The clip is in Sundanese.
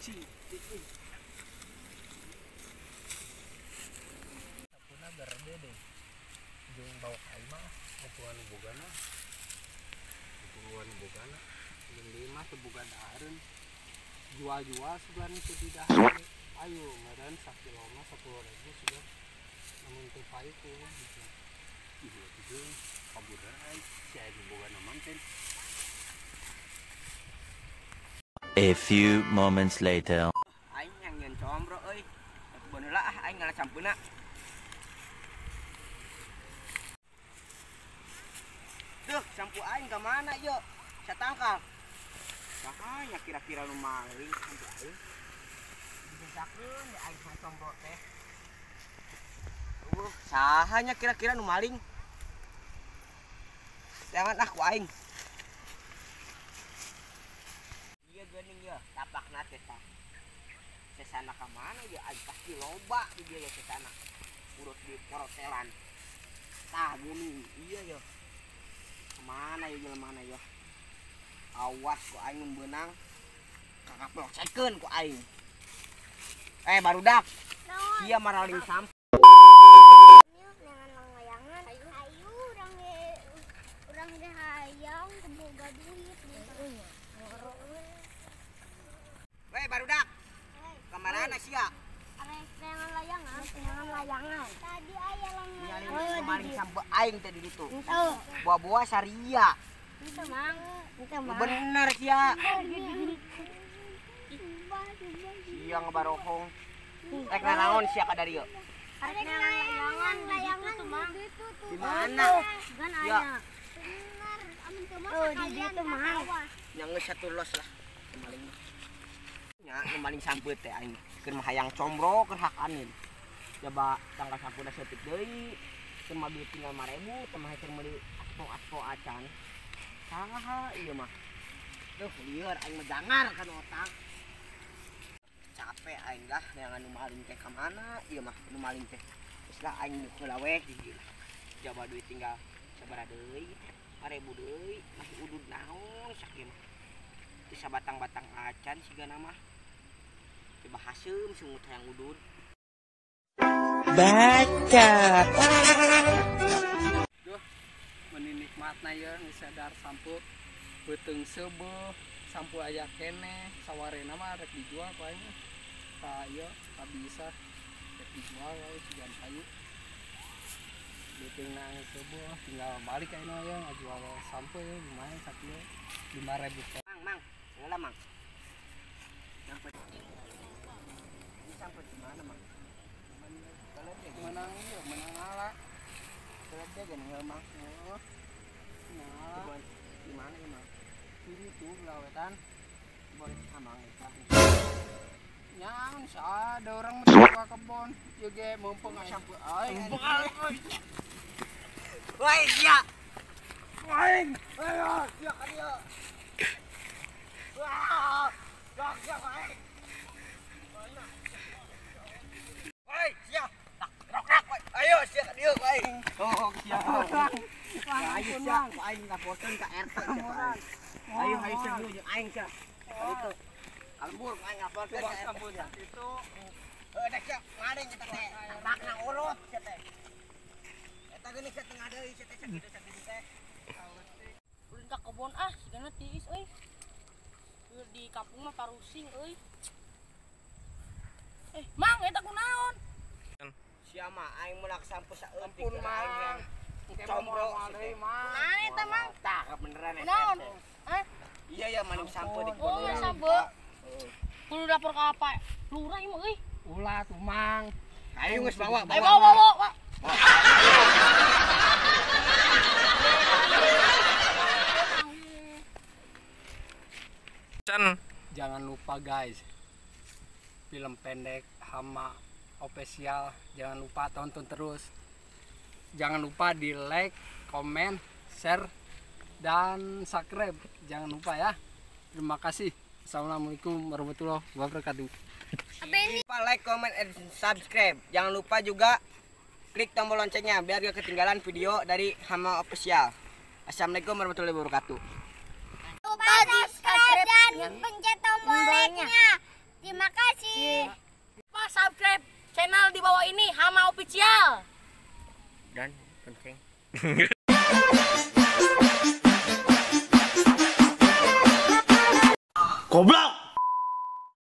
Cing. Sampuna gerde deh. Jeung bawa ka imah Kapuan bogana. Kapuan bogana. Jeung di imah teu boga dahareun. Jual-jual sugan teu di dahareun. Ayo meureun sakilona 10.000 sugan. Namun teu payu ku gitu. Iya itu kaburan si aya bogana manten. A few moments later. Aing yang nyeun combro euy. Kebon heula ah aing ngala sampeuna. Duh, sampu aing ka mana ieu? Satangkal. Sahanya kira-kira nu maling sampu aing. Dibesakeun ya aing sama combro teh. Sahanya kira-kira nu maling. Jangan ah ku aing. Ieu geuning ieu tapakna teh tah. Sesana ka mana ieu aing pasti loba di dieu sesana. Urut di porotelan. Tah geuning ieu ye. Kemana ieu jelema ieu? Awas ku aing mun beunang. Kakaploksekeun ku aing. Eh barudak. Sia maraling sampah. Hayang boga duit. Weh barudak. Kamarana sia? Arek neangan layangan, neangan layangan. Tadi aya layangan. Maling sampe aing teh di ditu. Buah-buah saria. Itu mang. Itu mang. Bener sia. Sia ngabarohong. Rek nanaon sia ka darieu? Arek neangan layangan, layangan tuh mang. Di mana? Kan aya. Oh, di ditu mang. Yang geus satu los lah. Maling. Nya nu maling sampeut teh aing. Keur mah hayang combro keur hak anin. Coba tanggal sampuna seutik deui. Keur mah duit tinggal 5.000, teh mah keur meuli aspo-aspo acan. Saha ieu mah. Duh, lieur aing mah jangar kana otak. Capek aing lah neangan nu maling teh ka mana ieu mah nu maling teh. Geus lah aing heula we di dieu lah. Coba duit tinggal sabaraha deui. 5.000 deui, masih udud naon sakieu mah. Teu sabatang-batang acan sigana mah. Coba haseum sungut hayang udud. Baca. Duh, meni nikmatna ieu geus sadar sampu beuteung seubeuh, sampu aya keneh, sawarena mah rek dijual ku aing. Ka ieu ka bisa rek dijual we sigan hayu. Beuteungna geus seubeuh, tinggal balik ayeuna ye ngajual sampu ye lumayan sakilo 5.000. Mang, mang, heula mang. Sampe. Ini sampe di mana, Mang? Menang ieu, menang ala. Kalau dia gini heula, Mang. Oh. Nah, di mana ya, Mang? Di ditu lawetan. Boleh amang eta. Nyaon ada orang mah ka kebon, ieu ge mumpung aya sampu aing. Woi, sia. Aing. Ayo, sia ka dieu. Wah, dak sia aing. Woi, sia. Rok-rok, woi. Ayo sia ka dieu aing. Oh, sia. Ayo sia, aing laporkeun ka RT. Ayo, ayo sia jeung aing sia. Itu. Kalembur aing laporkeun ka RT. Itu. Heuh, dek sia, maling eta teh. Bakna urut sia teh. Eta geuning satengah deui sia teh sakitu sakitu teh. Ulin ka kebon ah, sigana tiis euy. Di kampung mah parusing euy. Eh, Mang, eta kunaon? Sia mah aing meulak sampu saeutik. Ampun, Mang. Combro deui, Mang. Kunaon eta, Mang? Tah, beneran eta. Kunaon? Hah? Iya ya maling sampu di kebon. Oh, urang. sampu. Kudu lapor ka apa? Lurah ieu mah euy. Ulah tuh, Mang. Ayo geus bawa, Ayo bawa bawa bawa. Jangan lupa guys, film pendek Hama Official, jangan lupa tonton terus. Jangan lupa di like, komen, share, dan subscribe. Jangan lupa ya. Terima kasih. Assalamualaikum warahmatullahi wabarakatuh. Lupa like, comment, and subscribe. Jangan lupa juga klik tombol loncengnya biar gak ketinggalan video dari Hama Official. Assalamualaikum warahmatullahi wabarakatuh. Lupa subscribe dan pencet tombol like-nya. Terima kasih. Lupa subscribe channel di bawah ini Hama Official. Dan penting. Goblok.